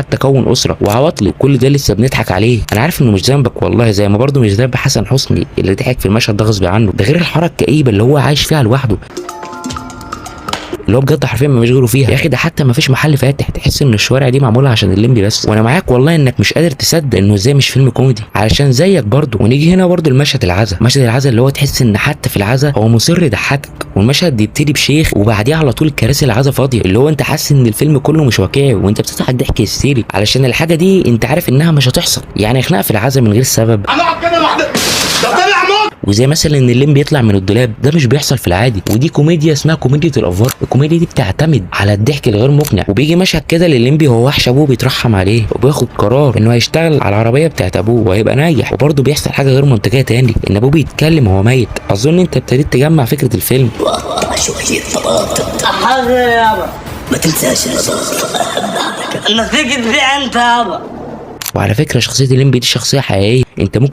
حتى كون اسره وعواطلي، كل ده لسه بنضحك عليه. انا عارف انه مش ذنبك والله، زي ما برضه مش ذنب حسن حسني اللي ضحك في المشهد ده غصب عنه. ده غير الحارة الكئيبه اللي هو عايش فيها لوحده، اللي هو بجد حرفيا ما فيش غيره فيها يا اخي. ده حتى ما فيش محل فاتح، تحس ان الشوارع دي معمولة عشان الليمبي بس. وانا معاك والله انك مش قادر تصدق انه ازاي مش فيلم كوميدي، علشان زيك برضه. ونيجي هنا برضه المشهد العزا، مشهد العزا اللي هو تحس ان حتى في العزا هو مصر يضحكك. والمشهد بيبتدي بشيخ وبعديه على طول كراسي العزا فاضية، اللي هو انت حاسس ان الفيلم كله مش واقعي وانت بتضحك ضحك هستيري علشان الحاجة دي انت عارف انها مش هتحصل. يعني خناقه في العزا من غير سبب، هنقعد كده لوحدنا، ده طلع موت. وزي مثلا ان الليمبي يطلع من الدولاب، ده مش بيحصل في العادي. ودي كوميديا اسمها كوميديا الافوار، الكوميديا دي بتعتمد على الضحك الغير مقنع. وبيجي مشهد كده للليمبي وهو وحش ابوه بيترحم عليه وبياخد قرار انه هيشتغل على العربية بتاعت ابوه وهيبقى ناجح. وبرضه بيحصل حاجة غير منطقية تاني، ان ابوه بيتكلم وهو ميت. اظن انت ابتديت تجمع فكرة الفيلم. شو هي الطباطم؟ حاضر يابا. ما تنساش النظافة أهم حاجة. نسيك تبيع انت يابا. وعلى فكرة شخصية الليمبي دي شخصية حقيقية، انت ممكن